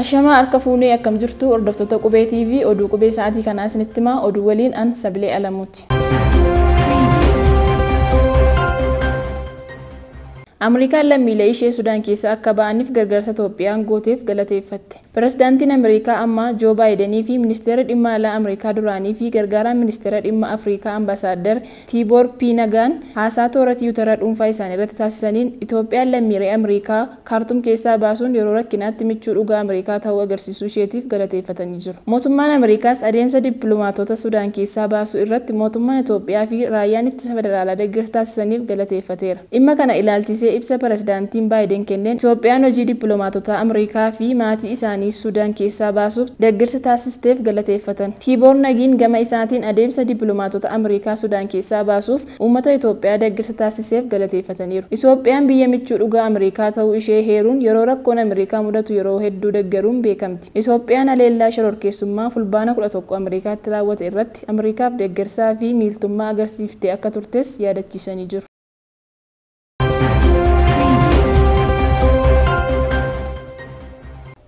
Ashamaa harka fuunee akkam jirtu hordoftoota Qubee TV oduu Qubee sa'aatii kanaa isinitti himaa oduu waliin an Sabilee Alamuuti. Ameerikaan lammiilee ishee Sudaan keessa akka ba'aniif gargaarsa Itoophiyaan gooteef galateeffatte. Pirezidaantiin Ameerikaa ammaa Joo Baayidenii fi ministeera dhimma alaa Ameerikaa duraanii fi gargaaraan ministeera dhimma Afrikaa Ambaasaadder Tiiboor P. Nagaan haasaa toora tiwutara dhuunfaa isaanii irratti taasisaniin Itoophiyaan lammiilee Ameerikaa Kaartum keessaa baasuun yeroo rakkinaatti michuu dhugaa Ameerikaa ta'uu agarsiisuu isheetiif galateeffatanii jiru. Mootummaan Ameerikaas adeemsa dippiloomaatota Sudaan keessaa baasuu irratti mootummaan Itoophiyaa fi raayyaan ittisa federaalaa deeggarsa taasisaniif galateeffateera. Dhimma kana ilaalchisee ibsa pirezidaantiin Baayiden kenneen Itoophiyaan hojii dippiloomaatota Ameerikaa fi maatii isaanii Sudaan keessaa baasuuf deeggarsa taasisteef galateeffatan. Tiiboor Nagiin gama isaatiin adeemsa dippiloomaatota Ameerikaa Sudaan keessaa baasuuf uummata Itoophiyaa deeggarsa taasiseef galateeffataniiru. Itoophiyaan biyya michuu dhugaa Ameerikaa ta'uu ishee heeruun yeroo rakkoon Ameerikaa mudatu yeroo hedduu deeggaruun beekamti. Itoophiyaan haleellaa shororkeessummaa fulbaana 11 Ameerikaatti raawwate irratti Ameerikaaf deeggarsaa fi miiltummaa agarsiiftee akka turtes yaadachiisanii jiru.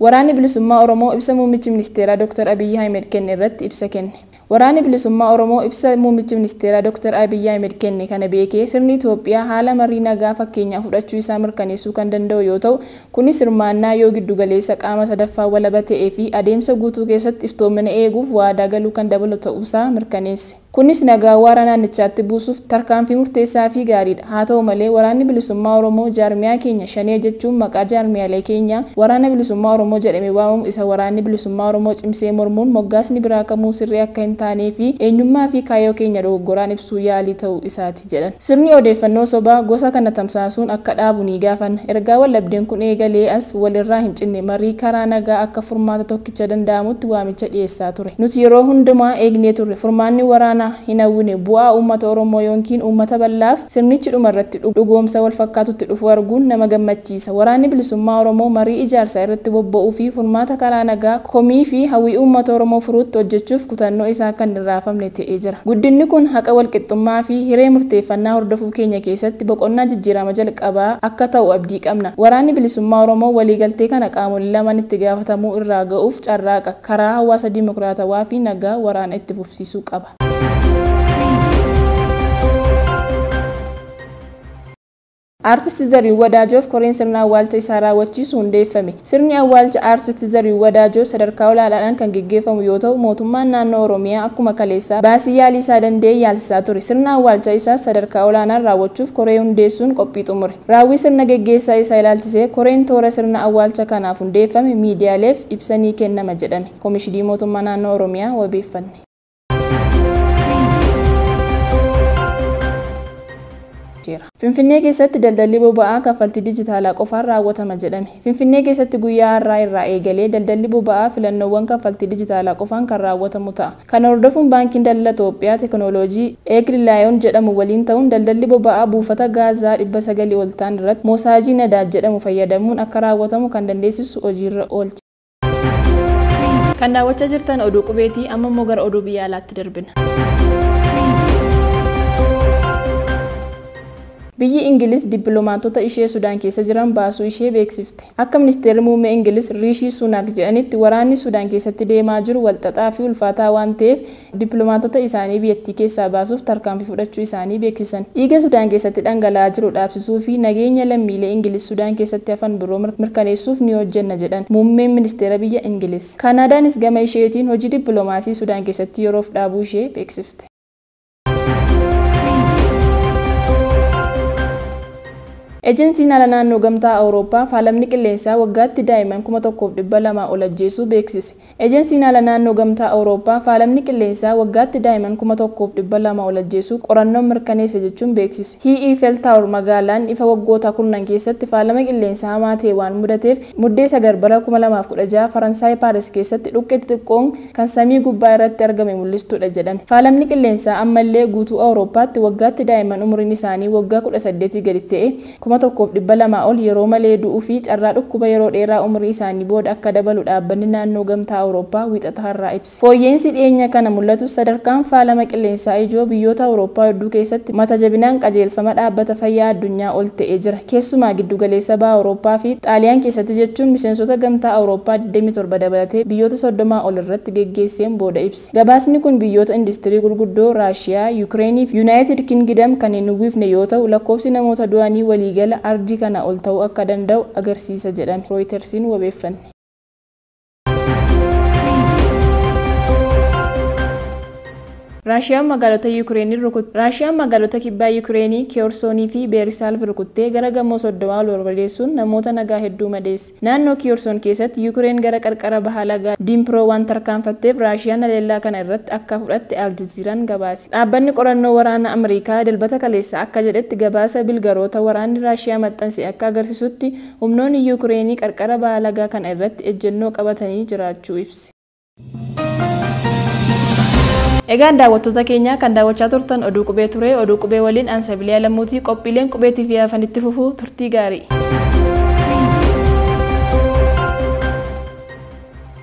Waraanni bilisummaa Oromoo ibsa muummichi ministeeraa Dr. Abiyyi Ahmed kenne irratti ibsa kenne. Waraanni bilisummaa Oromoo ibsa muummichi ministeeraa Dr. Abiyyi Ahmed kenne kana beekee sirni Itoophiyaa haala marii nagaa fakkeenyaa fudhachuu isaa mirkaneessuu kan danda'u yoo ta'u, kunis hirmaannaa yoo giddugaleessa qaama sadaffaa walaba ta'ee fi adeemsa guutuu keessatti iftoomina eeguuf waadaa galuu kan dabalu ta'uusaa mirkaneesse. Kunis nagaa waara naannichaatti buusuuf tarkaanfii murteessaa fi gaariidha. Haa ta'u malee waraanni bilisummaa Oromoo jaarmiyaa keenya shanee jechuun maqaa jaarmiyaalee keenyaa waraana bilisummaa Oromoo jedhamee waamamu isa waraanni bilisummaa Oromoo cimsee mormuun moggaasni biraa kamuu sirrii akka hin taanee fi eenyummaa fi kaayyoo keenya dogoggoraan ibsuu yaalii ta'uu isaati jedhan. Sirni odeeffannoo sobaa gosa kana tamsaasuun akka dhaabu ni gaafanna. Ergaa wallabdeen kun eegalee as walirraa hin cinne marii karaa nagaa akka furmaata tokkicha danda'amutti waamicha dhiyeessaa ture. Nuti yeroo hundumaa eegnee turre furmaanni waraanaa hin hawwine bu'aa uummata Oromoo yookiin uummata bal'aaf sirnichi dhumarratti dhugoomsa wal fakkaatutti dhufu arguun nama gammachiisa. Waraanni bilisummaa Oromoo marii ijaarsaa irratti bobba'uu fi furmaata karaa nagaa komii fi hawwii uummata Oromoo furuutti hojjechuuf kutannoo isaa kan hin raafamne ta'ee jira. Guddinni kun haqa walqixxummaa fi hiree murteeffannaa hordofuu keenya keessatti boqonnaa jijjiirama jalqabaa akka ta'u abdii qabna. Waraanni bilisummaa Oromoo waliigaltee kana qaamolee lamaan itti gaafatamuu irraa ga'uuf carraaqa. Karaa hawaasa dimokiraatawaa fi nagaa waraana itti fufsiisuu qaba. Aartist Zarihuun Wadaajoof koreen sirna awwaalcha isaa raawwachiisu hundeeffame. Sirni awwaalcha Aartist Zarihuun Wadaajoo sadarkaa olaanaadhaan kan geggeeffamu yoo ta'u, mootummaan naannoo Oromiyaa akkuma kaleessaa baasii yaalii isaa danda'ee yaalsisaa ture. Sirna awwaalcha isaas sadarkaa olaanaan raawwachuuf koree hundeessuun qophii xumure. Raawwii sirna geggeessaa isaa ilaalchisee koreen toora sirna awwaalcha kanaaf hundeeffame miidiyaaleef ibsa ni kennama jedhame. Komishinii mootummaa naannoo Oromiyaa wabeeffanne. Finfinnee keessatti daldalli boba'aa kaffaltii dijitaalaa qofaan raawwatama jedhame. Finfinnee keessatti guyyaa har'aa irraa eegalee daldalli boba'aa filannoowwan kaffaltii dijitaalaa qofaan kan raawwatamu ta'a. Kana hordofuun baankiin daldala Itoophiyaa teekinooloojii Eegilaayoon jedhamu waliin ta'uun daldalli boba'aa buufata gaazaa 900 ol ta'an irratti moosaajii nadaaj jedhamu fayyadamuun akka raawwatamu kan dandeessisu hojiirra oolche. Kan daawwachaa jirtan oduu qubeetii amma immoo gara oduu biyya alaatti darbina. Biyyi Ingiliz dippiloomaatota ishee Sudaan keessa jiran baasuu ishee beeksifte. Akka ministeerri muummee Ingiliz Riishii Suunaak jedhanitti waraanni Sudaan keessatti deemaa jiru walxaxaa fi ulfaataa waan ta'eef dippiloomaatota isaanii biyyattii keessaa baasuuf tarkaanfii fudhachuu isaanii beeksisan. Dhiiga Sudaan keessatti dhangala'aa jiru dhaabsisuu fi nageenya lammiilee Ingiliz Sudaan keessatti hafan biroo mirkaneessuuf ni hojjenna jedhan muummeen ministeera biyya Ingiliz. Kaanaadaanis gama isheetiin hojii dippiloomaasii Sudaan keessatti yeroof dhaabuu ishee beeksifte. Ejensiin haala naannoo gamtaa Awurooppaa faalamni qilleensaa waggaatti daa'imman 1200 ol ajjeesuu beeksise. Ejensiin haala naannoo gamtaa Awurooppaa faalamni qilleensaa waggaatti daa'imman 1200 ol ajjeesuu qorannoon mirkaneesse jechuun beeksise. Eiffel Tower magaalaan ifa waggoota kurnan keessatti faalama qilleensaa hamaa ta'e waan mudateef muddee 9 bara 2016 Faransaay Paaris keessatti dhukkee xixiqqoon kan samii gubbaa irratti argame mul'istuudha jedhame. Faalamni qilleensaa ammallee guutuu Awurooppaatti waggaatti daa'imman umuriin isaanii waggaa 18 gadi ta'e 1200 ol yeroo malee du'uu fi carraa dhukkuba yeroo dheeraa umurii isaanii booda akka dabalu dhaabbanni naannoo Gamtaa Awurooppaa wiixata har'aa ibse. Fooyya'insi dhiyeenya kana mul'atus sadarkaan faalama qilleensaa ijoo biyyoota Awurooppaa hedduu keessatti mata jabinaan qajeelfama Dhaabbata Fayyaa Addunyaa ol ta'ee jira. Keessumaa giddugaleessa baha Awurooppaa fi Xaaliyaan keessatti jechuun miseensota Gamtaa Awurooppaa 27 dabalatee biyyoota 30 ol irratti geggeesseen booda ibse. Gabaasni kun biyyoota industirii gurguddoo Raashiyaa, Yuukireenii fi Yuunaayitid Kingidam kan hin uwwifne yoo ta'u, lakkoofsi namoota du'anii waliigala ardii kana ol ta'uu akka danda'u agarsiisa jedhame. Rooyitersiin wabeeffanne. Raashiyaan magaalota Yuukireenii rukutte. Raashiyaan magaalota kibbaa Yuukireenii Kiyoorsoonii fi Beerisaalv rukuttee gara gamoo 30 ol barbadeessuun namoota nagaa hedduu madeesse. Naannoo Kiyoorsoon keessatti Yuukireen gara qarqara baha laga Diimpiroo waan tarkaanfatteef Raashiyaan haleellaa kana irratti akka fudhatte Aljaziiraan gabaase. Dhaabbanni qorannoo waraana Ameerikaa Dilbata kaleessa akka jedhetti, gabaasa bilgaroota waraanni Raashiyaa maxxanse akka agarsiisutti humnoonni Yuukireenii qarqara baha lagaa kana irratti ejjennoo qabatanii jiraachuu ibse. Egaan daawwattoota keenya, kan daawwachaa turtan Oduu Qubee ture. Oduu Qubee waliin aan Sabiliyaa Lammuutii. Qophiileen Qubee TV hafan itti fufuu, turtii gaarii.